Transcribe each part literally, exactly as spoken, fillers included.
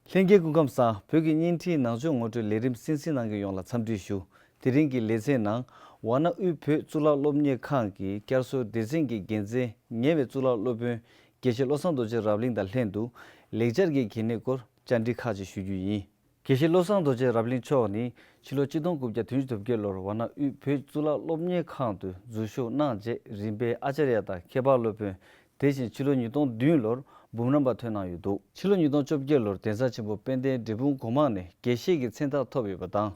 ལྷན་རྒྱས་སྐུ་ཁམས་བཟང་། བོད་ཀྱི་བརྙན་འཕྲིན་ནང་ཆོས་ངོ་སྤྲོད་ལས་རིམ་གསན་གཟིགས་གནང་མཁན་ཡོངས་ལ་འཚམས་འདྲི་ཞུ། དེ་རིང་གི་ལེ་ཚན་ནང་ཝཱ་ཎ་དབུས་བོད་གཙུག་ལག་སློབ་གཉེར་ཁང་གི་བསྐྱར་གསོ་སྡེ་ཚན་གྱི་འགན་འཛིན་ཉེ་བའི་གཙུག་ལག་སློབ་དཔོན་དགེ་བཤེས་བློ་བཟང་རྡོ་རྗེ་རབ་གླིང་དང་ལྷན་དུ་ལེགས་སྦྱར་གྱི་གལ་གནད་སྐོར་བཅར་འདྲི་ཁག་ཅིག་ཞུ་རྒྱུ་ཡིན། དགེ་བཤེས་བློ་བཟང་རྡོ་རྗེ་རབ་གླིང་མཆོག་ནི་ཕྱི་ལོ་ཆིག་སྟོང་དགུ་བརྒྱ་དོན་དྲུག་ལོར་ཝཱ་ཎ་དབུས་བོད་གཙུག་ལག་སློབ་གཉེར་ཁང་དུ་འཛུལ་ཞུགས་གནང་རྗེས་རིམ་པས་ཨ་ཙརྱ་དང་མཁས་པ་སློབ་དཔོན། དེ་བཞིན་ཕྱི་ལོ་ཉིས་སྟོང་བདུན་ལོར་འབུམ་རམས་པ་ཐོན་གནང་ཡོད་འདུག་ཕྱི་ལོ་ཉིས་སྟོང་བཅོ་བརྒྱད་ལོར་གདན་ས་ཆེན་པོ་དཔལ་ལྡན་འབྲས་སྤུངས་སྒོ་མང་ནས་དགེ་བཤེས་ཀྱི་མཚན་རྟགས་ཐོབ་ཡོད་པ་དང་།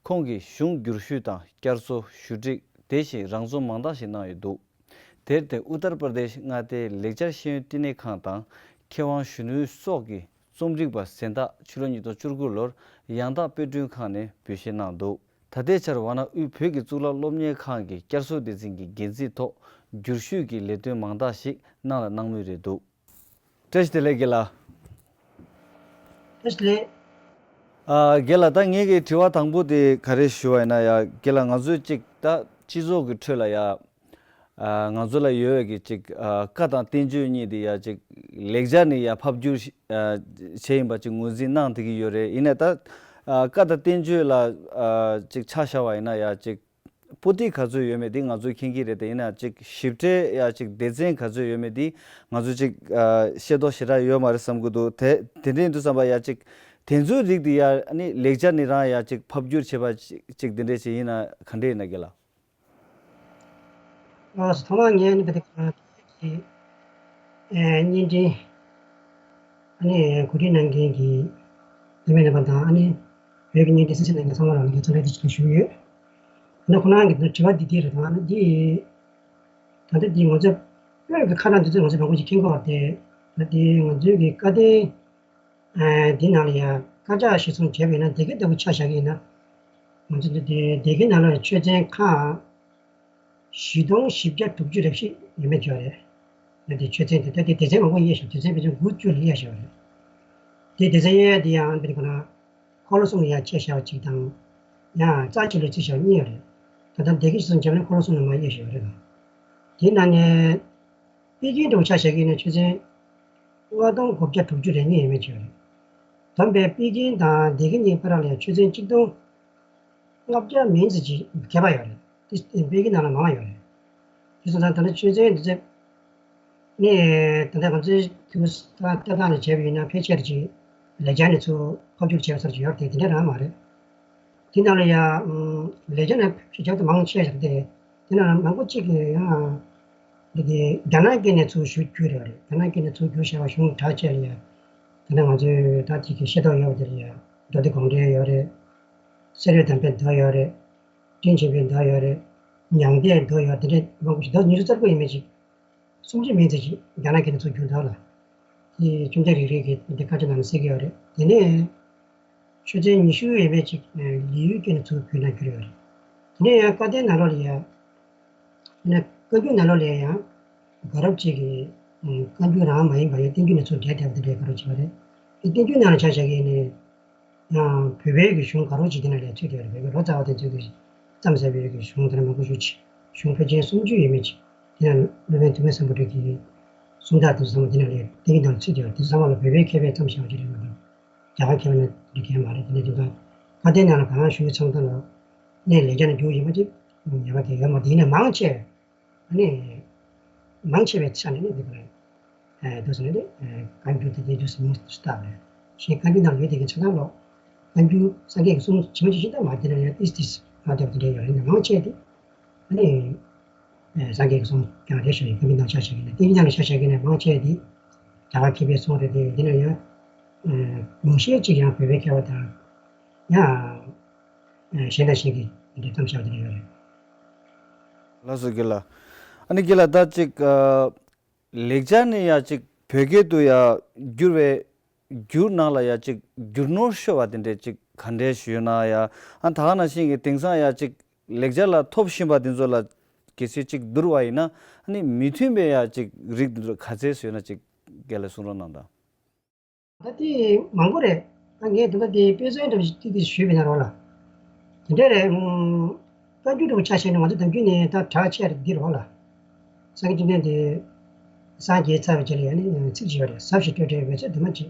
ཁོང་གིས་གཞུང་བསྒྱུར་ཞུས་དང་བསྐྱར་གསོ། ཞུ་སྒྲིག་དེ་བཞིན་རང་རྩོམ་མང་དག་ཞིག་གནང་ཡོད་འདུག་དེར་བརྟེན་ཨུ་ཏར་པར་དེཤ་མངའ་སྡེའི་ལེགས་སྦྱར་ཤེས་ཡོན་བསྟི་གནས་ཁང་དང་མཁས་དབང་གཞོན་ནུ་སོགས་ཀྱི་རྩོམ་སྒྲིག་པ་གཟེངས་རྟགས་ཕྱི་ལོ་ཉིས་སྟོང་བཅུ་དགུ་ལོར་ཡང་དག་དཔེ་སྐྲུན་ཁང་ནས་འབུལ་བཞེས་གནང་འདུག་ད་ལྟའི་ཆར་ཝཱ་ཎ་དབུས་བོད་ཀྱི་གཙུག་ལག་སློབ་གཉེར་ཁང་གི་བསྐྱར་གསོ་སྡེ་ཚན་གྱི་འགན་འཛིན་ཐོག་བསྒྱུར་ཞུས་ཀྱི་ལས་དོན་མང་དག་ཞིག་གནང་ལ་གནང་མུས་རེད་འདུག་བཀྲ་ཤིས་བདེ་ལེགས་དགེ་ལགས། བཀྲ་ཤིས་བདེ་ལེགས། ཨ། དགེ་ལགས། ད་ངེད་ཀྱི་དྲི་བ་དང་པོ་དེ་ག་རེ་ཞུ་བ་ཡིན་ན་ཡ། དགེ་ལགས། ང་ཚོའི་ཅིག་ད་སྤྱི་ཚོགས་ཀྱི་ཁྲོད་ལ་ཡ། ཨ། ང་ཚོ་ལ་ཡོད་པའི་གི་ཅིག་ཨ། བཀའ་དང་བསྟན་བཅོས་གཉིས་དེ་ཡ་ཅིག་ལེགས་སྦྱར་ནས་ཡ་ཕབ་བསྒྱུར་ཨ། བྱས་ཡིན་པ་ཅིག་ངོས་འཛིན་གནང་བསྡད་ཀྱི་ཡོད་རེད། ཡིན་ནའི་ད་ཨ། བཀའ་དང་བསྟན་བཅོས་ལ་ཨ། ཅིག་ཆ་བཞག་པ་ཡིན་ན་ཡ་ཅིག་པོ་ཏི་ག་ཚོད་ཡོད་མེད་དེ་ང་ཚོས་མཁྱེན་གྱི་རེད་དེ། ཡིན་ན་ཅིག་ཞིབ་ཕྲའི་ཡ་ཅིག་སྡེ་ཚན་ག་ཚོད་ཡོད་མེད་དེ་ང་ཚོས་ཅིག་ཨ། ཤེས་རྟོགས་ཞེ་དྲག་ཡོད་མ་རེད་བསམ་གྱི་འདུག་དེ་དེ་འདྲ་ཡིན་དུས་ཙམ་པ་ཡ་ཅིག་དེ་ཚོའི་རིགས་དེ་ཡ་ཨ་ནི་ལེགས་སྦྱར་ནས་རང་ཡ་ཅིག་ཕབ་བསྒྱུར་བྱས་པ་ཅིག་ཅིག་དེ་འདྲ་ཞིག་ཡིན་ན་ག་འདྲ་ཡིན་ན་དགེ་ལགས། ཨ། ཐོག་མར་ངས་ནི་བོད་དེ་ག་གི་ཨེ། བརྙན་འཕྲིན་ཨ་ནི་གོ་སྒྲིག་གནང་མཁན་གྱི་བུད་མེད་རྣམ་པ་དང་། ཨ་ནི་བོད་ཀྱི་བརྙན་འཕྲིན་གསན་གཟིགས་གནང་མཁན་ཚང་མ་ལ་ངས་འཚམས་འདྲི་ཞུ་གི་ཡོད། ད་ཁོ་རང་གི་དྲི་བ་འདི་འདི་རེད། ད་ཨ་ནི་འདི་ད་ལྟ་འདི་ང་ཚོ་བོད་ཀྱི་ཁ་གྲངས་འདི་ཚོ་ང་ཚོ་མང་པོ་ཞིག་མཁྱེན་གྱི་ཡོད་རེད་དེ། ད་འདི་ང་ཚོའི་གི་བཀའ་བསྟན་ཨ། འདི་ནང་ལ་ཡང་དཀར་ཆག་གཞིར་བཟུང་བྱས་པ་ཡིན་ན། སྡེ་དགེ་ལྟ་བུ་ཆ་བཞག་གི་ཡིན་ན། ང་ཚོ་འདི་སྡེ་དགེ་ནང་ལ་ཆོས་ཚན་ཁག་བཞི་སྟོང་བཞི་བརྒྱ་དྲུག་ཅུ་རེ་བཞི་ཡོད་མེད་བརྗོད་རེད། ཡང་དེ་ཆོས་ཚན་དེ་ལྟ་དེ་སྡེ་ཚན་མང་པོ་དབྱེ་ཞིང་། སྡེ་ཚན་ཕལ་ཆེར་དགུ་བཅུ་ལ་དབྱེ་ཞིག་ཡོད་རེད། དེ་སྡེ་ཚན་དབྱེ་ཡ་དེ་ཡང་དཔེར་ན་འཁོར་ལོ་གསུམ་ལ་ཡང་ཕྱེ་བཞག་པ་གཅིག་དང་། ཡང་རྩ་ཆེ་ལོས་ཚིག་བཞག་པ་གཉིས་ཡོད་རེད། ད་ལྟ་སྡེ་དགེ་གཞིར་བཟུང་བྱས་ན་འཁོར་ལོ་གསུམ་ལ་མར་དབྱེ་ཞིག་ཡོད་རེད་ལ། དེའི་ནང་ནས་པེ་ཅིན་འདྲ་བོ་ཆ་བཞག་གི་ཡིན་ན་ཆོས་ཚན་ལྔ་སྟོང་དགུ་བརྒྱ་དྲུག་ཅུ་རེ་གཉིས་ཡོད་མེད་བརྗོད་རེད། བསྡོམས་པས་པེ་ཅིན་དང་སྡེ་དགེ་གཉིས་བར་ལ་ཡང་ཆོས་ཚན་གཅིག་སྟོང་ལྔ་བརྒྱ་མིན་ཙམ་ཅིག་ཁྱད་པར་ཡོད་རེད། དེ་པེ་ཅིན་ནང་ལ་མང་བ་ཡོད་རེད། དེ་སོང་ཙང་ད་ལྟ་ཆོས་ཚན་འདི་ཚོ་ནི་ད་ལྟ་ང་ཚོའི་དུས་ལྟ་སྟངས་ལ་བྱས་པ་ཡིན་ན་ཕལ་ཆེར་ཅིག་ལེགས་སྦྱར་ནས་ཚུར་ཕབ་བསྒྱུར་བྱས་པ་ཙམ་ཅིག་ཡོད་རེད་དེ། དེ་འདྲ་རང་མ་རེད། དེ་ནང་ལ་ཡང་ལེགས་སྦྱར་ནས་ཕྱི་རྒྱབ་ཏུ་མང་ཆེ་ཞིག་སྟེ། དེ་ནང་ལ་མང་པོ་གཅིག་གིས་ཡང་འདི་གི་རྒྱ་ནག་སྐད་ནས་ཚུར་ཞུ་རྒྱུ་རེད་བ་རེད། རྒྱ་ནག་སྐད་ནས་ཚུར་བསྒྱུར་བྱས་པ་གཞུང་གྲགས་ཅན་ལ་ཡང་། དེ་ནས་ང་ཚོའི་ད་ཅིག་གི་ཤེས་རྟོགས་ཡོད་པ་དེ་ལ་ཡང་མདོ་སྡེ་དགོངས་འགྲེལ་ཡོད་རེད། གསེར་འོད་དམ་པའི་མདོ་ཡོད་རེད། སྤྲིན་ཆེན་པོའི་མདོ་ཡོད་རེད། མྱང་འདས་མདོ་ཡོད། དེ་འདྲའི་མང་པོ་ཞིག་མདོ་ཉི་ཤུ་རྩ་དགུ་ཡིན་མིན་ཅིག་སུམ་ཅུ་མིན་ཙམ་ཞིག་རྒྱ་ནག་སྐད་ནས་ཚུར་བསྒྱུར་འདུག་ལ། དེ་ཅུང་ཟད་རིག་རིག་གི་འདི་དཀར་ཆག་ནང་ལ་གསལ་གྱི་ཡོད་རེད། དེ་ནས་ཆོས་ཚན་ཉི་ཤུ་ཡས་མས་ཅིག་ལི་ཡུལ་སྐད་ནས་ཚུར་བསྒྱུར་ན་བསྒྱུར་ཡོད་རེད། དེ་ནས་ཡང་བཀའ་བསྟན་ནང་ལོགས་ལ་ཡང་། དེ་ནས་བཀའ་འགྱུར་ནང་ལོགས་ལ་ཡང་དགའ་རབ་ཅིག་གིས་བཀའ་འགྱུར་རང་མ་ཡིན་པ་ཡང་བསྟན་འགྱུར་ནས་ཚུར་འགྲེལ་བསྡད་པ་དེ་འདྲའི་དགའ་རབ་ཅིག་ཡོད་རེད། དེ་བསྟན་འགྱུར་ནང་ལ་ཆ་བཞག་གི་ཡིན་ནའི། ཡང་བོད་པའི་གི་གཞུང་དགའ་རབ་ཅིག་དེ་ནང་ལ་ཚུད་བསྡད་ཡོད་རེད། བོད་པའི་ལོ་ཙཱ་བ་དེ་ཚོས་གི་བརྩམས་ཟིན་པའི་གི་གཞུང་དེ་འདྲ་མང་པོ་ཞིག་གཞུང་ཕལ་ཆེར་སུམ་ཅུ་ཡས་མས་ཅིག་དེ་ནང་སློབ་དཔོན་དུས་མེད་སམ་བྷོ་ཊ་གི་སུམ་རྟགས་དེ་ཚོ་ཚང་མ་དེ་ནང་ལ་བསྟན་འགྱུར་ནང་ཚུད་བསྡད་ཡོད་རེད། དེ་ཚོ་ཚང་མ་ལ་བོད་པའི་མཁས་པས་བརྩམས་བཞག་པ་ཅིག་རེད་མ་གཏོགས་རྒྱ་གར་མཁས་པ་ནས་འབྲི་མཁན་མ་རེད། དེ་ནས་དེ་ཚོ་བཀའ་བསྟན་ནང་ལ་གང་ཞུས་ཚང་ཐང་ལ་གནས་ལེགས་སྦྱར་ནས་བསྒྱུར་ཡོད་མ་ཅིག་ཉེས་པ་དེ་ཡོད་མ་རེད། དེ་ཡིན་ནའི་མང་ཆེ་ཨ་ནི། མང་ཆེ་བའི་ཆ་ནས་ནི་འདི་ག་རེད། ཨ། འདུག་ཟེར་ནས་ནི། ཨ། བཀའ་འགྱུར་དེ་དེ་འདུག་ཟེར་མིང་བཏགས་པ་རེད། གཞན་བཀའ་འགྱུར་ནང་ལ་ཡོད་དེ་གི་ཆ་ཚང་ལོ། བཀའ་འགྱུར་སངས་རྒྱས་ཀྱི་གསུང་ཇི་མ་ཇི་བཞིན་དང་མ་དེ་ལ་ཡང་ཏིས་ཏིས་མ་བརྒྱབ་དེ་འདྲ་ཡོད་རེད། མང་ཆེ་དེ་ཨ་ནི། ཨ། སངས་རྒྱས་ཀྱི་གསུང་ཀྱང་རེད་ཞུ་ཡི། བཀའ་འགྱུར་ནང་ཆ་བཞག་གི་ན། བསྟན་འགྱུར་ནང་ལ་ཆ་བཞག་གི་ན་མང་ཆེ་དེ་རྒྱ་གར་མཁས་པའི་གསུང་རེད་དེ། དེ་ལ་ཡང་ཨ་ཉུང་ཤས་ཅིག་ཡང་བོད་པའི་མཁས་པ་དང་། ཡང་། ཨ། གཞན་དང་གཞན་གྱིས་འདི་འདྲ་བརྩམས་བཞག་པ་དེ་འདྲ་ཡོད་རེད། ལགས་སོ་དགེ་ལགས། ཨ་ནི་དགེ་ལགས་ད་ཅིག་ཨ། ལེགས་སྦྱར་ནས་ཡ་ཅིག་བོད་སྐད་དུ་ཡ་བསྒྱུར་བའི་བསྒྱུར་ནང་ལ་ཡ་ཅིག་རྒྱུ་ནོར་ཤོར་བ་དེ་འདྲས་ཅིག་ག་འདྲས་ཞུས་ན་ཡ། ཨ། ད་ག་ནང་བཞིན་གྱི་དེང་སང་ཡ་ཅིག་ལེགས་སྦྱར་ལ་ཐོབ་བཞིན་པ་དེ་ཚོ་ལ་གལ་སྲིད་ཅིག་བསྡུར་བ་ཡིན་ན། ཨ་ནི་མི་མཐུན་པའི་ཡ་ཅིག་རིགས་དེ་ཚོ་ག་ཚད་ཡོད་ན་ཅིག་དགེ་ལགས་གསུང་རོགས་གནང་དང་། ད་དེ་མང་པོ་རེད། ད་ངས་ད་ལྟ་དེ་དཔེ་མཚོན་འདྲ་ཞིག་ཏིག་ཏིག་ཞུས་པ་ཡིན་ན་རོགས་ལ། དེ་འདྲ་རེད། ཨུམ། བཀའ་འགྱུར་འདྲ་བོ་ཆ་བཞག་ན་ང་ཚོ་ནམ་རྒྱུན་ནས་ད་གྲགས་ཆེ་རེད་འདི་རོགས་ལ། སངས་རྒྱས་བཅོམ་ལྡན་འདས་སངས་རྒྱས་ཚར་བའི་རྗེས་ལ་ཡང་ནི་ཚིག་ཅིག་ཡོད་རེད། ཟབ་ཞི་སྤྲོས་བྲལ་འོད་གསལ་འདུས་མ་བྱས།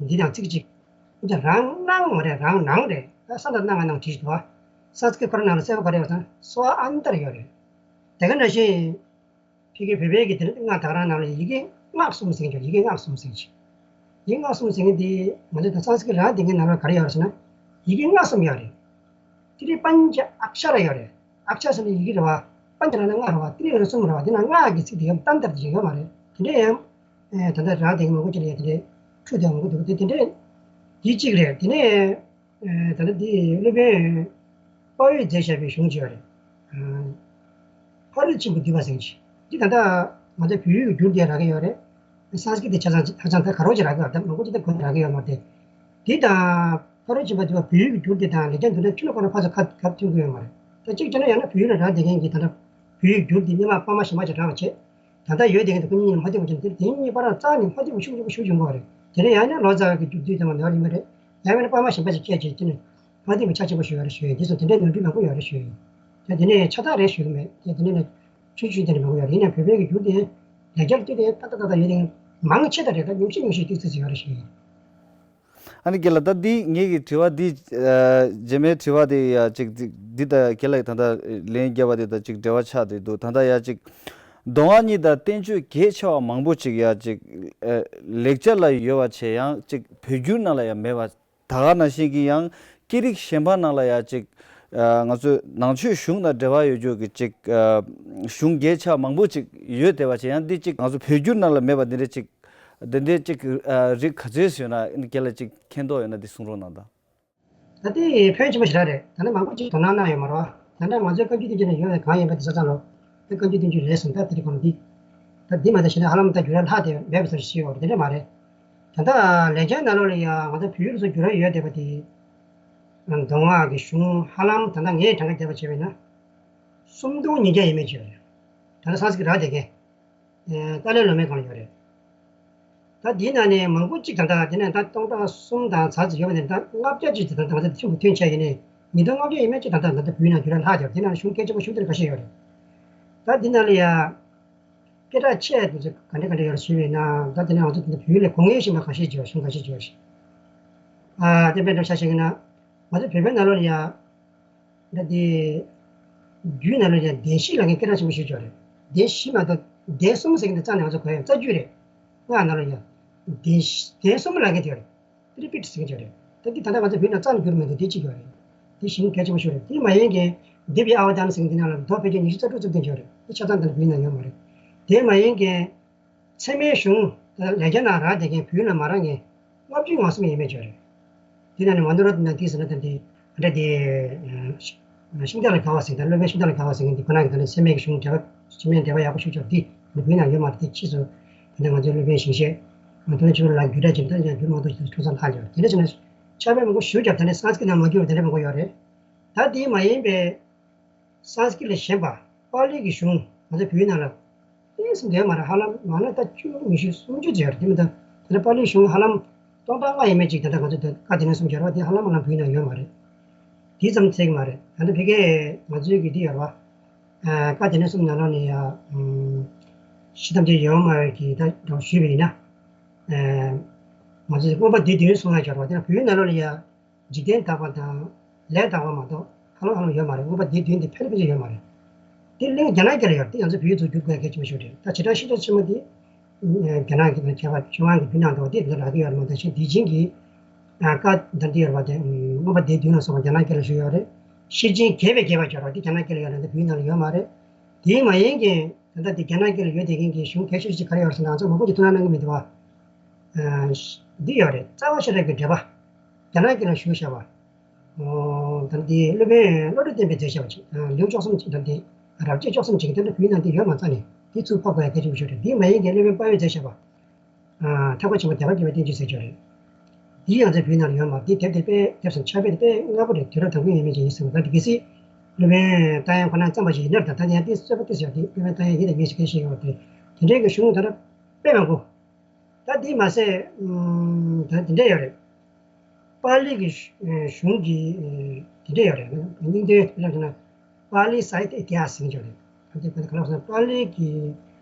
འདི་དང་ཚིག་གཅིག་འདི་རང་སྣང་མ་རེད། རང་ནང་རེད། ད་ས་འདྲ་སྣང་ང་ནང་བྲིས་འདུག་བ། སཾ་སྐྲྀཏ་ཁོ་རང་ནང་ལ་གསལ་པོ་ག་རེ་ཡོད་ཟེར་ན་སྭཱ་ཨཱནྟར་ཡོད་རེད། དེ་ག་ནང་བཞིན་ཕ་གི་བོད་པའི་གི་དེ་ནི་སྔགས་ད་ག་རང་ནང་ལ་ཡི་གེ་སྔགས་གསུམ་ཟེར་གྱི་འདུག་ཡི་གེ་སྔགས་གསུམ་ཟེར་གྱི། ཡི་གེ་སྔགས་གསུམ་ཟེར་མཁན་དེ་ང་ཚོ་ད་སཾ་སྐྲྀཏ་རང་སྡེ་ཚན་ནང་ལ་ག་རེ་ཡོད་རེད་ཟེར་ན། ཡི་གེ་སྔགས་གསུམ་ཡོད་རེད། ཏི་རི་པཉྩ་ཨཀྵ་ར་ཡོད་རེད། ཨཀྵ་ཟེར་ན་ཡི་གེ་རེད་བ། པཉྩ་ལབ་ན་ལྔ་རེད་བ། ཏི་རི་ལབ་ན་གསུམ་རེད་བ། དེ་ན་སྔགས་ཀྱི་ཚིག་དེ་ཡང་ཏན་ཏན་དེ་ཡོད་མ་རེད། དེ་འདྲ་ཡང་ཨེ་ད་ལྟ་རང་སྡེ་ཚན་མང་པོ་ཅིག་ལ་ཡང་དེ་འདྲའི་འཁྲུལ་བསྡད་ཡོང་གི་འདུག་དེ་འདྲའི་དེ་གཅིག་རེད། དེ་ནས་ཨེ་ད་ལྟ་དེ་སློབ་དཔོན་དཔའ་བོས་མཛད་བཞག་པའི་གཞུང་ཅིག་ཡོད་རེད། ཨ་ཕ་རོལ་ཕྱིན་པ་བསྡུས་པ་ཟེར་གྱི། འདི་ད་ལྟ་ང་ཚོ་བོད་ཡིག་གི་འགྱུར་དེ་རག་གི་ཡོད་རེད། སཾ་སྐྲྀཏ་དེ་ཆ་ཚང་ཧ་ཅང་ད་ག་རོ་ཅིག་རག་གི་ཡོད་རེད། ད་མང་པོ་ཅིག་ད་གོ་རག་གི་ཡོད་མ་རེད། འདི་དང་ཕ་རོལ་ཕྱིན་པ་བསྡུས་པ་བོད་ཡིག་གི་འགྱུར་དེ་དང་ལེགས་སྦྱར་འདུལ་བ་ཁྱོན་ནས་ཁོ་ན་ཕར་ཚུར་ཁ་ཁ་མཐུན་གྱི་ཡོད་མ་རེད། ད་གཅིག་བྱས་ན་ཡང་ན་བོད་ཡིག་ལ་རག་བསྡད་མཁན་གྱི་ད་ལྟ་བོད་ཡིག་འགྱུར་དེ་སྔོན་མ་པར་མ་གཞན་པ་ཅིག་དྲངས་པ་བྱས། ད་ལྟ་ཡོད་བསྡད་མཁན་དེ་ཁོ་གཉིས་གཉིས་མ་བསྡད་པ་བྱས་ན་དེ་དེ་གཉིས་པར་རྩ་ནས་མ་བསྡད་པ་ཤུགས་ཆེན་པོ་ཤུགས་ཆེན་པོ་རེད། དེ་ནས་ཡང་ན་ལོ་ཙཱ་བ་གི་འགྱུར་དུས་དེ་མ་ནོར་ཡིན་པ་རེད། ཡང་མིན་ན་པར་མ་གཞན་པ་ཅིག་བསྐྱལ་བྱས་དེ་ནས་མ་བསྡད་པ་ཆ་ཆེན་པོ་ཞིག་ཡོད་རེད་ཞུ་ཡིན། དེ་ཚོ་དེ་འདྲའི་ནོར་འཁྲུལ་མང་པོ་ཡོད་རེད་ཞུ་ཡིན། དེ་དེ་ནས་ཆ་ཚང་རེད་ཞུ་གི་མེད། དེ་དེ་ནས་ཆུང་ཆུང་དེ་འདྲ་མང་པོ་ཡོད་རེད། ཡིན་ན་བོད་པའི་གི་འགྱུར་དེ་ལེགས་སྦྱར་དེ་དེ་ཏག་ཏག་ཏག་ཏག་ཡོད་དེ་མང་ཆེ་ད་རེད། ད་ཉུང་ཤས་ཉུང་ཤས་ཏོག་ཙམ་ཡོད་རེད་ཞུ་ཡིན། ཨ་ནི་རྒན་ལགས། ད་འདི་ངེད་ཀྱི་དྲི་བ་འདི་ཨ་རྗེས་མའི་དྲི་བ་དེ་ཡ་ཅིག་འདི་འདི་ད་རྒན་ལགས་ད་ལྟ་ལན་བརྒྱབ་པ་དེ་དང་ཅིག་འབྲེལ་བ་ཆགས་བསྡད་འདུག་ད་ལྟ་ཡ་ཅིག་མདོ་སྔགས་གཉིས་དང་བསྟན་བཅོས་གལ་ཆེ་བ་མང་པོ་ཅིག་ཡ་ཅིག་ཨ་ལེགས་སྦྱར་ལ་ཡོད་པ་བྱས་ཡང་ཅིག་བོད་བསྒྱུར་ནང་ལ་ཡང་མེད་པ། ད་ག་ནང་བཞིན་གྱི་ཡང་སྐད་རིགས་གཞན་པ་ནང་ལ་ཡ་ཅིག་ཨ་ང་ཚོས་ནང་ཆོས་གཞུང་དང་འབྲེལ་བ་ཡོད་རྒྱུ་གི་ཅིག་ཨ་གཞུང་གལ་ཆེ་བ་མང་པོ་ཅིག་ཡོད་བསྡད་པ་བྱས་ཡང་འདི་ཅིག་ང་ཚོ་བོད་བསྒྱུར་ནང་ལ་མེད་པ་འདི་འདྲ་ཅིག་དེ་འདྲའི་གཅིག་གི་ཨ་རིགས་ག་ཚོད་ཡོད་ན་རྒན་ལགས་གཅིག་མཁྱེན་རྟོགས་ཡོད་ན་འདི་གསུང་རོགས་གནང་དང་། ད་ལྟའི་ཕན་ཆེན་པོ་ཞེ་དྲག་རེད། ད་ནི་མང་པོ་ཅིག་དོ་སྣང་གནང་ཡོད་མ་རེད་བ། ད་ལྟ་ང་ཚོའི་བཀའ་བརྒྱུད་བསྟན་བཅོས་ནང་ཡོད་པའི་གང་ཡིན་པ་དེ་ཆ་ཚང་རོགས། ད་བཀའ་བརྒྱུད་བསྟན་བཅོས་རེད་གསུངས། ད་དེ་རིང་གོང་འདི་ད་འདི་མ་ད་ཞེ་ན་ཧ་ལམ་ད་རྒྱུད་ལ་ལྷག་དེ་མེད་པ་ཚོར་ཤེས་ཡོད་རེད། དེ་འདྲ་མ་རེད། ད་ལྟ་ལེགས་སྦྱར་ནང་ལོགས་ལ་ཡང་ང་ཚོ་བོད་ཡིག་ལ་སོགས་བསྒྱུར་ཡ་ཡོད་བསྡད་པ་དེ། མདོ་སྔགས་ཀྱི་གཞུང་ཧ་ལམ་ད་ལྟ་ངས་གྲངས་ཀ་བརྒྱབ་པ་བྱས་པ་ཡིན་ན། སུམ་སྟོང་ཉིས་བརྒྱ་ཡས་མས་ཅིག་ཡོད་རེད། ད་ལྟ་སངས་ཀྲིཏ་རག་བསྡད་མཁན། ཨེ། ཏཱ་ལའི་བླ་མའི་སྒང་ལ་ཡོད་རེད། ད་འདིའི་ནང་ནས་མང་པོ་ཅིག་ད་ལྟ་དེ་ནས་ད་སྟོང་ཕྲག་གསུམ་དང་ཚར་ཙམ་ཡོད་པ་ནས་ད་ལྔ་བརྒྱ་ཅིག་ད་ལྟ་ང་ཚོ་ཐིམ་དུ་ཐོན་ཆགས་ཡིན་ནས་ཉིས་སྟོང་ལྔ་བརྒྱ་ཡས་མས་ཅིག་ད་ལྟ་ད་ལྟ་བོད་ནང་བསྒྱུར་ཡ་ལྷག་ཡོད་རེད། དེ་ནང་ནས་གཞུང་གལ་ཆེན་པོ་ཤོས་དེ་འདྲ་ཁ་ཤས་ཡོད་རེད། ད་འདི་ནང་ལ་ཡ། སྐད་གྲགས་ཆེ་དེ་ཚོ་ག་འདྲ་ག་འདྲ་ཡོད་རེད་ཞུས་པ་ཡིན་ན། ད་དེ་ནས་ང་ཚོ་དེ་འདྲ་བོད་ལ་དགོངས་ཡངས་ཤིང་མ་ཁ་ཤས་ཅིག་ཡོད། གཞུང་ཁ་ཤས་ཅིག་ཡོད་ཞིང་། ཨ། དེ་དཔེ་འདྲ་ཆ་བཞག་ཡིན་ན། ང་ཚོ་བོད་པའི་ནང་ལོགས་ལ་ཡ། ད་དེ། རྒྱུད་ནང་ལོགས་ཡ་བདེན་བཞི་ལབ་མཁན་སྐད་གྲགས་ཆེན་པོ་ཞིག་ཡོད་རེད། བདེན་བཞི་མ་གཏོགས་བདེན་གསུམ་ཟེར་མཁན་དེ་རྩ་ནས་ང་ཚོ་གོ་ཡ་རྩ་རྒྱུད་རེད། སྔགས་ནང་ལོགས་ཡ། བདེན་བཞི་བདེན་གསུམ་ལབ་མཁན་དེ་ཡོད་རེད། ཏི་རི་པིཊ་ཟེར་གྱི་ཡོད་རེད། ད་འདི་ད་ལྟ་ང་ཚོ་བོད་ནང་རྩ་ནས་བསྒྱུར་མི་འདུག་འདི་གཅིག་ཡོད་རེད། འདི་གཞུང་གལ་ཆེན་པོ་ཞིག་རེད། དེ་མ་ཡིན་མཁན་དིབ་ཡ་ཨ་བ་དཱན་ཟེར་མཁན་འདི་ནང་ལ་མདོ་ཕལ་ཆེར་ཉི་ཤུ་རྩ་དྲུག་ཙམ་ཐོན་གྱི་ཡོད་རེད། འདི་ཆ་ཚང་ད་ལྟ་བོད་ནང་ཡོད་མ་རེད། དེ་མ་ཡིན་མཁན་ཚད་མའི་གཞུང་ད་ལྟ་ལེགས་སྦྱར་ནང་རག་བསྡད་མཁན་བོད་ནང་མ་རག་མཁན་ལྔ་བཅུ་ང་གསུམ་ཡས་མས་ཅིག་ཡོད་རེད། དེ་ནང་ནས་མ་ནུ་ར་ཏ་ན་ཏི་ཟེར་ན་ད་འདི་ཨ་འདྲ་དེ། ཤིང་རྟ་ལ་དགའ་བ་ཟེར། ད་སློབ་དཔོན་ཤིང་རྟ་ལ་དགའ་བ་ཟེར་མཁན་འདི་ཁོ་རང་གི་ད་ནི་ཚད་མའི་གཞུང་འགྲེལ་པ་ཚད་མའི་འགྲེལ་པ་ཡག་པོ་ཞིག་ཅིག་འདི་ནི་བོད་ནང་ཡོད་མ་རེད། དེ་ཕྱིས་སུ་ད་ནི་ང་ཚོའི་སློབ་དཔོན་ཞིང་གཤེགས་ང་ཚོའི་ཆོས་ལ་བསྒྱུར་སྒྲ་ཅིག་ད་ཡང་བསྒྱུར་མ་ཐུབ་ཅིག་ཁྲོ་ས་ལྷག་ཡོད། དེ་འདྲ་བྱས་ན་ཕྱག་དཔེ་མང་པོ་ཞུ་རྒྱབ། ད་ནི་སངས་ཀྲིཏ་ནང་མ་བསྒྱུར་བ་དེ་འདྲ་མང་པོ་ཡོད་རེད། ད་དེ་མ་ཡིན་པའི། སངས་ཀྲིཏ་ལས་གཞན་པ་པཱ་ལི་གི་གཞུང་ང་ཚོ་བོད་ནང་ལ་ཏོག་ཙམ་ཡོད་མ་རེད། ཧ་ལམ་མང་ན་ད་བཅུ་ཉི་ཤུ་སུམ་ཅུ་ཙམ་ཡོད་རེད། དེ་མིན་ད་ད་ལྟ་པཱ་ལིའི་གཞུང་ཧ་ལམ་སྟོང་ཕྲག་ལྔ་ཡས་མས་ཅིག་ད་ལྟ་ང་ཚོ་ད་བཀའ་སྡེ་སྣོད་གསུམ་སྦྱར་བ་དེ་ཧ་ལམ་ཧ་ལམ་བོད་ནང་ཡོད་མ་རེད། དེ་ཙམ་ཚད་ཀྱི་མ་རེད། ད་ལྟ་ཕ་གིའི་ང་ཚོའི་གི་འདི་ཡོད་རེད་པ། ཨ། བཀའ་སྡེ་སྣོད་གསུམ་ནང་ལོགས་ནས་ཡ། ཨུམ། ཤེས་ཐམས་ཅད་ཡོད་མ་རེད་ཀྱི་ད་འགྲོ་ཞུས་པ་ཡིན་ན། ཨ། ང་ཚོས་མངོན་པ་སྡེ་བདུན་གསུང་ཡ་སྦྱར་བ་དེ་ལ་བོད་ནང་ལོགས་ལ་ཡ། འཇིག་རྟེན་དག་པ་དང་། ལས་དག་པ་མ་གཏོགས་ཧ་ལམ་ཧ་ལམ་ཡོད་མ་རེད། མངོན་པ་སྡེ་བདུན་དེ་ཕལ་ཆེར་ཕལ་ཆེར་ཡོད་མ་རེད། དེ་གླེང་རྒྱ་ནག་སྐད་ལ་ཡོད་རེད། དེ་ང་ཚོ་བོད་ཡིག་ཏུ་བསྒྱུར་དགོས་གལ་ཆེན་པོ་ཞིག་རེད། ད་བྱེ་བྲག་ཤིང་རྟ་ཆེན་མོ་དེ་རྒྱ་ནག་གི་མཁས་པ་ཆོས་དབང་གིས་བོད་ནང་འགྲོ་བ་དེ་འདི་རག་གི་ཡོད་རེད་མ་གཏོགས་ཤིང་འདི་ཆིན་གྱི་བཀའ་ད་འདི་ཡོད་རེད་པ། དེ་མངོན་པ་སྡེ་བདུན་ལ་སོགས་པ་རྒྱ་ནག་སྐད་ལ་ཞུགས་ཡོད་རེད། ཤེར་ཕྱིན་རྒྱས་པའི་རྒྱས་པ་སྦྱར་བ་དེ་རྒྱ་ནག་སྐད་ལ་ཡོད་རེད། དེ་བོད་ནང་ལ་ཡོད་མ་རེད། དེ་མ་ཡིན་གྱི་ད་ལྟ་འདི་རྒྱ་ནག་སྐད་ལ་ཡོད་བསྡད་མཁན་གྱི་གཞུང་གལ་ཆེ་ཤོས་ཅིག་ག་རེ་ཡོད་རེད་ཟེར་ན་ང་ཚོ་མང་པོ་ཅིག་ཐུགས་སྣང་གནང་གི་མི་འདུག་བ། ཨ། འདི་ཡོད་རེད། རྩ་བ་ཤེས་རབ་ཀྱི་འགྲེལ་པ། རྒྱ་ནག་སྐད་ལ་ཞུགས་བཞག་པ། ཨོ། ད་འདི་སློབ་དཔོན་བློ་གྲོས་བརྟན་པས་མཛད་བཞག་པ་ཅིག་ཨ། ལེའུ་བཅུ་གསུམ་ཅིག་ད་འདི་རབ་བྱེད་བཅུ་གསུམ་ཅིག་གི་དོན་དུ་བོད་ནང་འདི་ཡོད་མ་རྩ་ནས་འདི་ཚུར་ཕབ་དགོས་ཡ་གལ་ཆེན་པོ་ཞིག་རེད། འདི་མ་ཡིན་གྱི་སློབ་དཔོན་དཔའ་བོས་མཛད་བཞག་པ། ཨ། ཐེག་པ་ཆེན་པོ་སྡེ་པ་དགེ་བའི་བསྟན་བཅོས་ཟེར་ཅིག་ཡོད་རེད། འདི་ཡང་ཚོའི་བོད་ནང་ལ་ཡོད་མ་རེད། འདི་དེབ་དེ་དཔེ་དེབ་སམ་ཕྱག་དཔེ་དེ་དཔེ་སྔ་པོ་རེད། དུས་རབས་དང་པོའི་ཡས་མས་ཅིག་ཡིན་ཟེར་བ། ད་འདི་གལ་སྲིད་སློབ་དཔོན་རྟ་དབྱངས་ཁོ་ན་བརྩམས་པ་ཞིག་ཡིན་ན། ད་ལྟ་ཡང་འདི་རྩོད་པ་ཏོག་ཙམ་ཡོད། འདི་སློབ་དཔོན་རྟ་དབྱངས་ཡིན་ཟེར་མཁན་ཞིག་ཡོད་རེད། དེ་འདྲའི་གི་གཞུང་ད་ལྟ་དཔེ་མང་པོ། ད་འདི་མ་ཟད། ཨུམ། ད་འདི་འདྲ་ཡོད་རེད། པཱ་ལི་གི་གཞུང་གི་འདི་འདྲ་ཡོད་རེད། སྙིང་དོན་དཔེ་ལབ་ན་པཱ་ལི་སཱ་ཧི་ཏྱ་ཨི་ཏི་ཧཱ་སི་ཟེར་གྱི་ཡོད་རེད། ད་འདི་ག་ལ་སོང་པཱ་ལི་གི་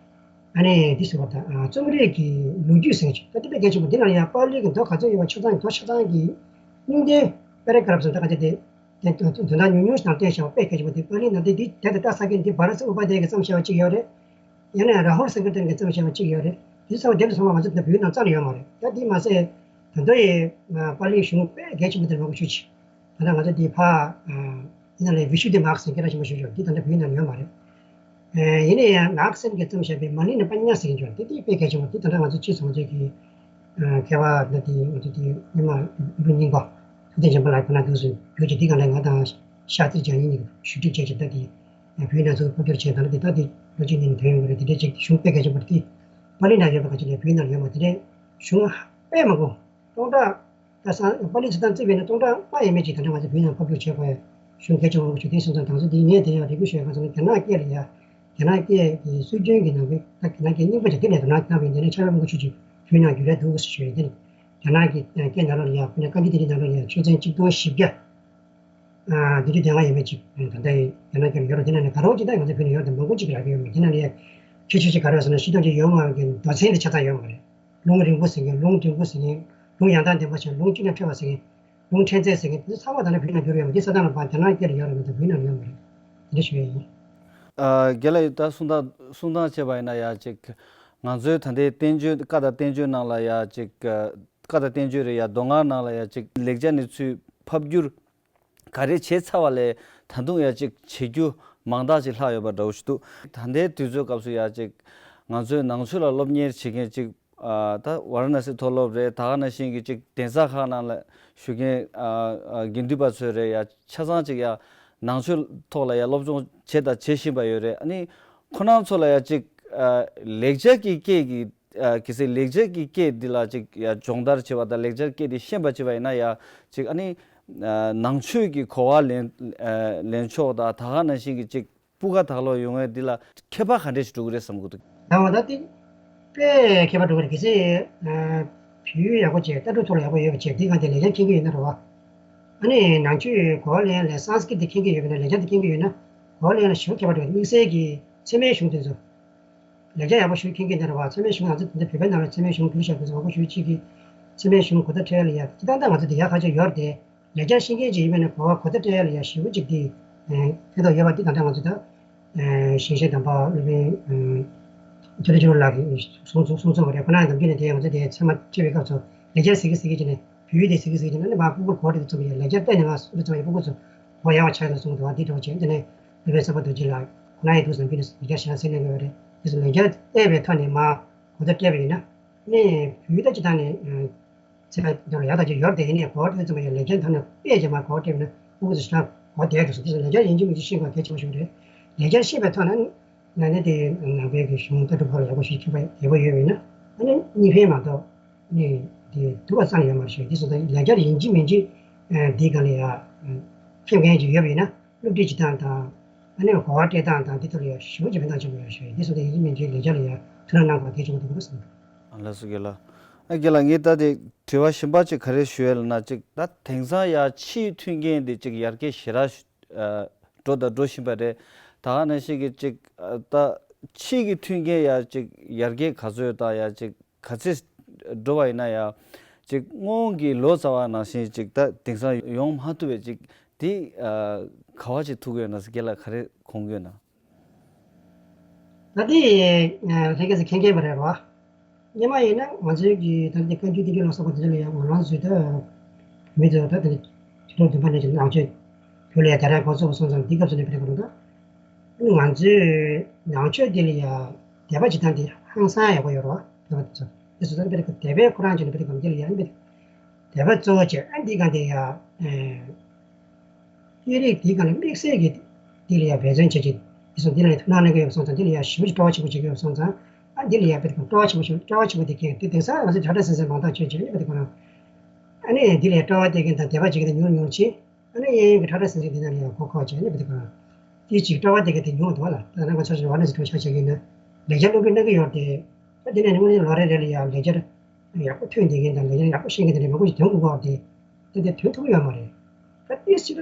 ཨ་ནི་འདི་ཟེར་བ་དང་། ཨ། རྩོམ་རིག་གི་ལོ་རྒྱུས་ཟེར་གྱི། ད་འདི་དཔེ་གལ་ཆེན་པོ། འདི་ནང་ཡང་པཱ་ལི་གི་མདོ་ག་ཚོད་ཡོད་པ་ཆ་ཚང་། མདོ་ཆ་ཚང་གི་སྙིང་དོན་པེ་ར་གྷ་རབ་ཟེར་ད་ག་ཚོད་དེ། དེ་དོན་དག་ཉུང་ཉུང་ཞིག་དང་བསྟན་བཞག་པ་དཔེ་གལ་ཆེན་པོ་དེ། པཱ་ལི་ནང་དེ་འདི་དེབ་དེ་བཀྲ་ཤིས་ཨུ་པ་དྱ་ཡ་གིས་བརྩམས་བཞག་པ་གཅིག་ཡོད་རེད། ཡང་ན་རཱ་ཧུལ་སང་ཀིར་ཏན་གྱིས་བརྩམས་བཞག་པ་གཅིག་ཡོད་རེད། དེ་ཚོ་དེབ་དེ་ཚང་མ་ང་ཚོ་ད་བོད་ནང་རྩ་ནས་ཡོད་མ་རེད། ད་དེ་མ་ཟད་ད་ལྟ་ཡི་པཱ་ལིའི་གཞུང་དཔེ་གལ་ཆེན་པོ་དེ་མང་པོ་ཞིག་ཅིག་ད་ལྟ་ང་ཚོ་འདི་ཕ་ཡིན་ན་ལས་བི་ཤུ་དྷི་མཱརྒ་ཟེར་སྐད་གྲགས་ཆེན་པོ་ཞིག་ཡོད། འདི་ད་ལྟ་བོད་ནང་ཡོད་མ་རེད། ཡིན་ན་ཡང་ནག་སེན་གྱིས་བརྩམས་བཞག་པའི་མ་ཎི་ནི་པཉ་ཟེར་གྱི་ཡོད། དེ་དེ་དཔེ་གལ་ཆེན་པོ། དེ་ད་ལྟ་ང་ཚོ་ཕྱིས་སུ་ང་ཚོའི་གི་མཁས་པ་ད་དེ་ང་ཚོ་དེ་སྔོན་མ་ཨུ་རུ་རྙིང་པ་ཐུབ་བསྟན་འཇམ་དཔལ་ལགས་ཁོ་ན་དུས་སུ་བོད་ཀྱི་འདི་ག་ལས་ང་དང་ཤཱ་ཙི་ཇཱ་ནི་གཉིས་ཀྱིས་ཞུ་སྒྲིག་བྱས་ཀྱི། ད་དེ་བོད་ནང་ཚུར་ཕབ་བསྒྱུར་བྱས། ད་ལྟ་དེ་ད་དེ་ལོ་གཅིག་གཉིས་ནས་ཐོན་ཡོང་གི་རེད། དེ་འདྲའི་ཅིག་གཞུང་དཔེ་གལ་ཆེན་པོ་རེད། དེ་པཱ་ལི་ནང་ཡོད་པ་ག་ཅིག་ལས་བོད་ནང་ཡོད་མ། དེ་འདྲའི་གཞུང་དཔེ་མང་པོ་སྟོང་ཕྲག་ད་སང་པཱ་ལི་སྤྱིར་བཏང་བརྩིས་པས་ན་སྟོང་ཕྲག་ལྔ་ཡས་མས་ཅིག་ད་ལྟ་ང་ཚོ་བོད་ནང་ཕབ་བསྒྱུར་བྱས་པའི་གཞུང་གལ་ཆེན་པོ་ཞིག་དེ་སོང་ཙང་། ད་ཚོ་འདི་ངས་དེ་ཡང་རེ་སྐུལ་ཞུ་ཡ་ག་ཚོད་ན། རྒྱ་ནག་སྐད་ལ་ཡ། རྒྱ་ནག་སྐད་ཀྱི་སྲོལ་རྒྱུན་གྱི་ནང་པའི་ད་རྒྱ་ནག་སྐད་རྙིང་པ་ཅིག་དེ་ལས་དོ་སྣང་གནང་བའི་འདི་ནས་ཕྱག་དཔེ་མང་པོ་ཞིག་ཅིག་བོད་ནང་བསྒྱུར་ཡ་འདུག་ཟེར་ཞུ་ཡ། དེ་ནི་རྒྱ་ནག་གི་སྐད་ནང་ལོགས་ལ་ཡ། དཔེར་ན་བཀའ་འགྱུར་དེ་རིགས་ནང་ལོགས་ལ་ཡ་ཆོས་ཚན་གཅིག་སྟོང་བཞི་བརྒྱ་ཨ་བདུན་ཅུ་དོན་ལྔ་ཡས་མས་ཅིག་ད་ལྟ་རྒྱ་ནག་སྐད་ལ་ཡོད་རེད། དེ་ནང་ནས་ག་རེ་ཅིག་ད་ང་ཚོ་བོད་ནང་ཡོད་རེད། མང་པོ་ཅིག་རག་གི་ཡོད་མེད། དེ་ནང་ལ་ཡ་ཁྱད་ཆོས་ཅིག་ག་རེ་ཡོད་ཟེར་ན། ཤེས་ཐམས་ཅད་ཡོད་མ་ཡོད་ཀྱི་མདོ་ཚན་དེ་ཆ་ཚང་ཡོད་མ་རེད། ལུང་རིང་པོ་ཟེར་མཁན། ལུང་འབྲིང་པོ་ཟེར་མཁན། ལུང་ཡང་དག་ལྡན་པ་ཟེར་མཁན། ལུང་གཅིག་ནས་འཕྲོས་པ་ཟེར་མཁན། ལུང་ཕྲན་ཚེགས་ཟེར་མཁན། དེ་ཚང་མ་ད་ནི་བོད་ནང་བསྒྱུར་ཡོད་མ། དེ་ས་དང་ལ་བ་རྒྱ་ནག་སྐད་ལ་ཡོད་རེད་མ་གཏོགས་བོད་ནང་ཡོད་མ་རེད། དེ་འདྲ་ཞུ་ཡ་ཡིན། ཨ། རྒན་ལགས་ད་གསུང་སྟངས་གསུང་སྟངས་བྱས་པ་ཡིན་ན་ཡ་ཅིག་ང་ཚོའི་ད་ལྟའི་བསྟན་བཅོས། བཀའ་དང་བསྟན་བཅོས་ནང་ལ་ཡ་ཅིག་བཀའ་དང་བསྟན་བཅོས་རེད་ཡ། མདོ་སྔགས་ནང་ལ་ཡ་ཅིག་ལེགས་སྦྱར་ནས་ཚུར་ཕབ་བསྒྱུར་ག་རེ་བྱས་ཚར་བ་ལས་ད་དུང་ཡ་ཅིག་བྱེད་རྒྱུ་མང་དག་ཅིག་ལྷག་ཡོད་པ་འདྲ་བོ་ཞིག་འདུག་ད་ལྟའི་དུས་ཚོད་སྐབས་སུ་ཡ་ཅིག་ང་ཚོའི་ནང་ཆོས་ལ་སློབ་གཉེར་བྱེད་མཁན་ཅིག་ཨ། ད་ཝཱ་ར་ཎ་སི་མཐོ་སློབ་རེད། ད་ག་ནང་བཞིན་གྱི་ཅིག་གདན་ས་ཁག་ནང་ལ་བཞུགས་མཁན་ཨ་ཨ་དགེ་འདུན་པ་ཚོ་རེད་ཡ། ཆ་ཚང་ཅིག་ཡ་ནང་ཆོས་ཐོག་ལ་ཡ་སློབ་སྦྱོང་བྱས་དང་བྱེད་བཞིན་པ་ཡོད་རེད། ཨ་ནི་ཁོ་རང་ཚོ་ལ་ཡ་ཅིག་ཨ་ལེགས་སྦྱར་གྱི་སྐད་ཀྱི་ ཨ་གལ་སྲིད་ལེགས་སྦྱར་གྱི་སྐད་འདི་ལ་ཅིག་ཡ་སྦྱོང་བརྡར་བྱེད་པ་དང་ལེགས་སྦྱར་སྐད་འདི་ཤེས་པ་བྱེད་པ་ཡིན་ན་ཡ་ཅིག་ཨ་ནི་ཨ་ནང་ཆོས་ཀྱི་གོ་བ་ལེན་ཨ་ལེན་ཕྱོགས་དང་ད་ག་ནང་བཞིན་གྱི་ཅིག་སྤུས་ཀ་དག་ལོ་ཡོང་ཡས་འདི་ལ་ཁྱད་པར་ག་འདྲས་ཤིག་འགྲོ་གི་རེད་བསམ་གྱི་འདུག་ཡང་བ་ད་དེ་དཔེ་ཁྱད་པར་འགྲོ་གི་རེད། གལ་སྲིད་ཨ་བོད་ཡིག་ཡག་པོ་བྱས་ལྟ་གྲུབ་ཐོག་ལ་ཡག་པོ་ཡོད་པ་བྱས་འདི་གང་དེ་ལེགས་སྦྱར་མཁྱེན་གྱི་ཡོད་ན་རེད་བ། ཨ་ནི་ནང་ཆོས་གོ་བ་ལེན་ཡ་ལ་སཾ་སྐྲྀ་ཏ་མཁྱེན་གྱི་ཡོད་པ་ན་ལེགས་སྦྱར་དེ་མཁྱེན་གྱི་ཡོད་ན་གོ་བ་ལེན་ཡ་ལ་ཞེ་པོ་ཁྱད་པར་འགྲོ་གི་རེད། དམིགས་བསལ་གྱི་ཚད་མའི་གཞུང་དེ་ཚོ། ལེགས་སྦྱར་ཡག་པོ་ཞེ་པོ་མཁྱེན་མཁན་དེ་རེད་བ། ཚད་མའི་གཞུང་ང་ཚོ་ད་ལྟ་བོད་པའི་ནང་ལ་ཚད་མའི་གཞུང་བསྒྱུར་བཞག་དུས་ཙམ་པ་ཁོ་ཞུ་གཅིག་གིས་ཚད་མའི་གཞུང་གོ་བརྡ་སྤྲད་ཡ་ལ་ཡ་སྤྱིར་བཏང་ད་ང་ཚོ་དེ་ཡག་ཁ་ཤས་ཡོད་རེད་དེ། ལེགས་སྦྱར་ཤེས་མཁན་ཅིག་ཡིན་པ་ན་གོ་བ་གོ་བརྡ་སྤྲད་ཡ་ལ་ཡ་ཞེ་པོ་ཅིག་དེ་ཕན་ཐོགས་ཡོད་པ་དེ་ད་ལྟ་ང་ཚོ་ད་ཞིང་གཤེགས་དམ་པ་སློབ་དཔོན་ཐུབ་བསྟན་སྤྱི་བོ་ལགས་ཀྱིས་གསུངས་གསུངས་གསུངས་པ་རེད། ཁོ་རང་ནམ་རྒྱུན་ནས་དེ་ང་ཚོ་དེ་ཚད་མ་སྤྲད་པའི་སྐབས་སུ་ལེགས་སྦྱར་ཟེར་གི་ཟེར་གི་བྱས་ནས་བོད་ཡིག་དེ་ཟེར་གི་ཟེར་གི་བྱས་ནས་ཨ་ནི་མ་ཕྲུ་གུ་གོ་བ་འདྲ་ཚོ་ལ་ཡ་ལེགས་སྦྱར་བལྟས་ནས་མ་སུ་འདྲ་ཚོ་ཡ་ཕྲུ་གུ་ཚོ་གོ་ཡག་པ་ཆགས་ཡོང་གསུངས་འདུག་བ། འདི་འདྲ་བ་བྱས་དེ་ནས་སློབ་དཔོན་ས་པ་རྡོ་རྗེ་ལགས་ཁོ་རང་ཡི་ཐུགས་བསམ་རྒྱུན་ནས་ལེགས་སྦྱར་ཞེ་དྲག་གསན་གནང་གི་ཡོད་རེད། དེ་ཚོ་ལེགས་སྦྱར་བལྟས་པའི་ཐོག་ནས་མ་གོ་བརྡ་སྤྲད་པ་ཡིན་ན་ནི་བོད་ཡིག་ད་སྤྱིར་བཏང་ནས་ཚད་ཡག་ད་ཅིག་ཡོད་རེད་དེ་ཡིན་ནའི་གོ་བ་དེ་ཙམ་པ་ཡང་ལེགས་སྦྱར་ཐོག་ནས་དཔེ་ཅན་མ་གོ་བ་སྤྲད་པ་ན་ཕྲུ་གུ་ཚོ་ཞེ་དྲག་གོ་བདེ་འདུག་ཟེར། དེ་ཚོ་ལེགས་སྦྱར་ཡིན་གཅིག་མིན་གཅིག་ཤེས་དགོས་གལ་ཆེན་པོ་ཞིག་རེད། ལེགས་སྦྱར་ཤེས་པའི་ཐོག་ནས་ང་ནི་དེ་ནང་པའི་གི་གཞུང་ལྟ་གྲུབ་སྐོར་ཡག་པོ་ཞིག་མཁྱེན་པ་ཡག་པོ་ཡོད་པ་ཡིན་ན་ཨ་ནི་གཉིས་ཕན་མ་གཏོགས་ནི་དེ་སྡུག་པ་རྩ་ནས་ཡོད་མ་རེད་ཞུ། དེ་སོང་ཙང་ལེགས་སྦྱར་ཡིན་གཅིག་མིན་གཅིག་འདིའི་སྒང་ལ་ཡ་མཁྱེན་མཁན་ཅིག་ཡོད་པ་ཡིན་ན་སློབ་ཁྲིད་བྱེད་སྟངས་དང་ཨ་ནི་གོ་བ་སྤྲད་སྟངས་དང་དེ་ཚོ་ལ་ཡ་ཞེ་པོ་ཅིག་ཕན་ཐོགས་ཆེན་པོ་ཡོད་ཞུ། དེ་སོང་ཙང་ཡིན་གཅིག་མིན་གཅིག་ལེགས་སྦྱར་ལ་ཡ་ཐུགས་སྣང་གནང་དགོས་གལ་ཆེན་པོ་འདུག་བསམ་འདུག་ལགས་སོ་རྒན་ལགས། ཨ་རྒན་ལགས་ངས་ད་དེ་དྲི་བ་གཞན་པ་ཅིག་ག་རེ་ཞུ་ཡ་ལབ་ན་ཅིག་ད་དེང་སང་ཡ་ཕྱིའི་མཐུན་རྐྱེན་དེ་ཅིག་ཡར་རྒྱས་ཞེ་དྲག་ཨ་འགྲོ་དང་འགྲོ་བཞིན་པ་རེད། ད་ག་ནང་བཞིན་གྱི་ཅིག་ཨ་ད་ཕྱིའི་གི་མཐུན་རྐྱེན་ཡ་ཅིག་ཡར་རྒྱས་ག་ཚོད་དང་ཡ་ཅིག་ག་ཚོད་འགྲོ་བ་ཡིན་ན་ཡ་ཅིག་སྔོན་གྱི་ལོ་ཙཱ་བ་ནང་བཞིན་ཅིག་ད་དེང་སང་ཡོང་མ་ཐུབ་པའི་ཅིག་དེ་ཨ་ག་བ་ཅིག་ཐུག་གི་ཡོད་ན་ཟེར་རྒན་ལགས་ག་རེ་དགོངས་ཀྱི་ཡོད་ན། ད་དེ་ལྷན་རྒྱས་ཚོ་མཁྱེན་མཁྱེན་པ་རེད་བ། སྔོན་མ་ཡིན་ན་ང་ཚོའི་གི་ད་ལྟའི་བཀའ་འགྱུར་བསྟན་འགྱུར་ལ་སོགས་པ་དེ་ཚོ་ལ་ཡང་ང་རང་ཚོའི་ད་མི་ཚོ་ད་དེ་ནི་དུས་རབས་བདུན་པ་ནས་ཀྱི་ནང་ཆོས་བོད་ལ་ཡང་དར་ཡག་འགོ་ཚུགས་པ་སོང་ཙང་འདི་སྐབས་སུ་ནས་བར་དུ་ད་ང་ཚོའི་ནང་ཆོས་འདི་ལ་ཡང་དད་པ་བྱེད་སྟངས་འདི་ཧང་སང་ཡག་པོ་ཡོད་རེད་བ། དད་པ་དེ་ཚོ་དེ་ཚོ་ད་བར་དུ་དད་པའི་ཁོ་རང་བྱས་ནས་བར་དུ་འདི་ལ་ཡང་དད་པ་གཙོ་བོ་བྱས་ཨ་འདི་གང་དེ་ཡང་། སྐད་རིགས་འདིའི་སྒང་ལ་དམིགས་བསལ་གྱི་འདི་ལ་ཡང་འབད་བརྩོན་བྱེད་ཀྱི་འདི་སོང་འདི་ལ་ཡང་ཐུགས་སྣང་གནང་གི་ཡོད་སོང་ཙང་འདི་ལ་ཡང་ཞེ་པོ་ཅིག་སྤྲོ་བ་ཆེན་པོ་བྱེད་ཀྱི་ཡོད་སོང་ཙང་ཨ་འདི་ལ་ཡང་དཔེ་དེ་སྤྲོ་བ་ཆེན་པོ་ཞིག་སྤྲོ་བ་ཆེན་པོ་དེ་སྐྱེས་དེ་དེང་སང་ང་ཚོ་ཁྲ་ཁྲ་ཟིང་ཟིང་མང་དག་བྱོས་བྱས་ནས་དཔེ་དེ་ཁོ་རང་ཨ་ནི་འདི་ལ་ཡང་སྤྲོ་བ་སྟེར་མཁན་དང་དད་པ་བྱེད་མཁན་དེ་ཉུང་ཉུང་ཕྱིན་ཨ་ནི་གཡས་གཡོན་གྱི་ཁྲ་ཁྲ་ཟིང་ཟིང་འདི་ནང་ལ་ཡང་མགོ་འཁོར་བྱས་ནས་དཔེ་དེ་ཁོ་རང་དེ་ཅིག་སྤྲོ་བ་སྟེར་མཁན་དེ་ཉུང་འདུག་བ་ལ། ད་ནང་ང་ཚོ་ཞིག་བ་ནས་སུ་གྲོས་ཆག་བྱེད་མཁན་ན་ལེགས་སྦྱར་སློབ་ཁྲིད་གནང་གི་ཡོད་དེ་ད་འདི་ནས་ནི་དངོས་གནས་ལོ་རེ་རེ་ལ་ཡང་ལེགས་སྦྱར་ཡག་པོ་ཐོན་བསྡད་མཁན་དང་ལས་ཀ་ཡག་པོ་ཤེས་མཁན་དེ་འདྲ་མང་པོ་ཞིག་ཐོན་དགོས་པ་དེ་ཏན་ཏན་ཐོན་ཐུབ་ཀྱི་ཡོད་མ་རེད། ད་ཏིས་ཅི་ད་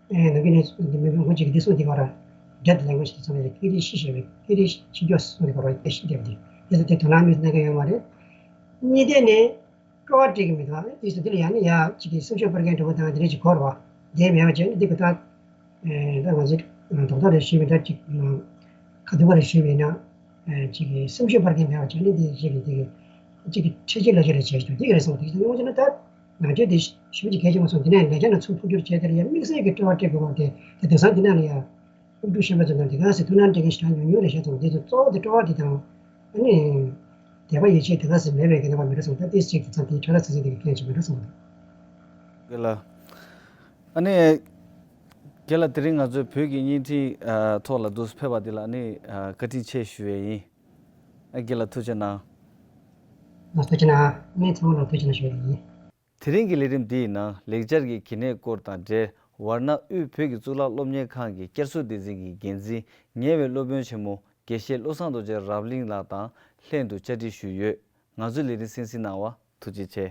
ནང་གི་ནས་འདི་མི་མང་པོ་ཅིག་གིས་འདི་གསུངས་འདི་ག་ར་dead language དེ་ཚང་མས་སྐད་རིགས་ཤེས་ཤེས་པའི་སྐད་རིགས་ཤེས་རྒྱུ་གསུངས་འདི་ག་ར་སྐད་ཤེས་བསྡད་པ་དེ་དེ་ཚོ་དེ་དོ་སྣང་མི་གནང་གི་ཡོད་མ་རེད། གཉིས་ལྡན་ནས་སྤྲོ་བ་སྤྲད་ཀྱི་མི་འདུག་ཨ་ནི་དེ་ཚོ་འདི་ལ་ཡང་ནི་ཡ་གཅིག་གིས་སེམས་ཤུགས་སྤར་མཁན་འདྲ་པོ་དང་དེ་འདྲ་ཅིག་གོ་ར་བ་དེ་མེད་པ་བྱས་ནས་འདི་ག་ད། ད་ང་ཚོས་རྡོག་རྡོག་རེ་ཞུས་པའི་ད་ཅིག་ཁ་ཐུག་པ་རེ་ཞུས་པས་ན་ཅིག་གི་སེམས་ཤུགས་སྤར་མཁན་མེད་པ་བྱས་ནས་དེ་ཅིག་གི་དེ་གི་ཅིག་གི་ཁྲིད་ཀྱི་ལས་ཀ་རེ་བྱས་ཤིག་དེ་གི་རེ་སོང་དེ་ཡོང་ཅེ་ན་ད་ང་ཚོས་དེ་ཞུ་རྒྱུ་གལ་ཆེན་པོ་སོང་དེ་ནས་ལས་ཀ་ནང་ཚུར་ཕུར་སྐྱོར་བྱས་དེ་ལ་ཡང་དམིགས་བསལ་གྱི་སྤྲོ་བ་སྤྲད་དགོས་པ་དེ་དེ་དེང་སང་དེ་ནང་ལ་ཡང་སློབ་ཕྲུག་གཞོན་པ་ཚོ་དང་དེ་ག་སེ་ཐུགས་སྣང་སྤྲད་མཁན་ཞེ་དྲག་ཉུང་ཉུང་རེད་ཤག་སོང་དེ་ཚོ་གཙོ་བོ་དེ་སྤྲོ་བ་དེ་དང་ཨ་ནི། དད་པ་ཡིད་ཆེས་དེ་ག་ཟེར་མེད་པའི་གི་རྣམ་པ་མི་འདྲ་སོང་ད་ཏིས་ཅིག་དེ་ཚང་དེའི་ཁྲ་ཁྲ་ཚིག་ཚིག་དེ་གི་སྐད་ཅིག་མི་འདྲ་སོང་། རྒན་ལགས། ཨ་ནི། རྒན་ལགས་དེ་རིང་ང་ཚོའི་བོད་ཀྱི་བརྙན་འཕྲིན་ཨ་ཐོག་ལ་འདུག་སེ་ཕེབས་པ་འདི་ལ་ཨ་ནི་ཨ་བཀའ་དྲིན་ཆེ་ཞུ་ཡས་ཡིན། ཨ་རྒན་ལགས་ཐུགས་རྗེ་གནང་། ལགས་ཐུགས་རྗེ་གནང་། ངས་ཚང་མ་ལ་ཐུགས་རྗེ་གནང་ཞུ་ཡས་ཡིན། དེ་རིང་གི་ལས་རིམ་འདིའི་ནང་ལེགས་སྦྱར་གྱི་གལ་གནད་སྐོར་དང་འབྲེལ་ཝར་ན་དབུས་བོད་ཀྱི་གཙུག་ལག་སློབ་གཉེར་ཁང་གི་བསྐྱར་གསོ་སྡེ་ཚན་གྱི་འགན་འཛིན་ཉེ་བའི་སློབ་དཔོན་ཆེན་མོ་དགེ་བཤེས་བློ་བཟང་རྡོ་རྗེ་རབ་གླིང་ལགས་དང་ལྷན་དུ་བཅར་འདྲི་ཞུས་ཡོད། ང་ཚོའི་ལས་རིམ་གསན་གཟིགས་གནང་བ་ཐུགས་རྗེ་ཆེ།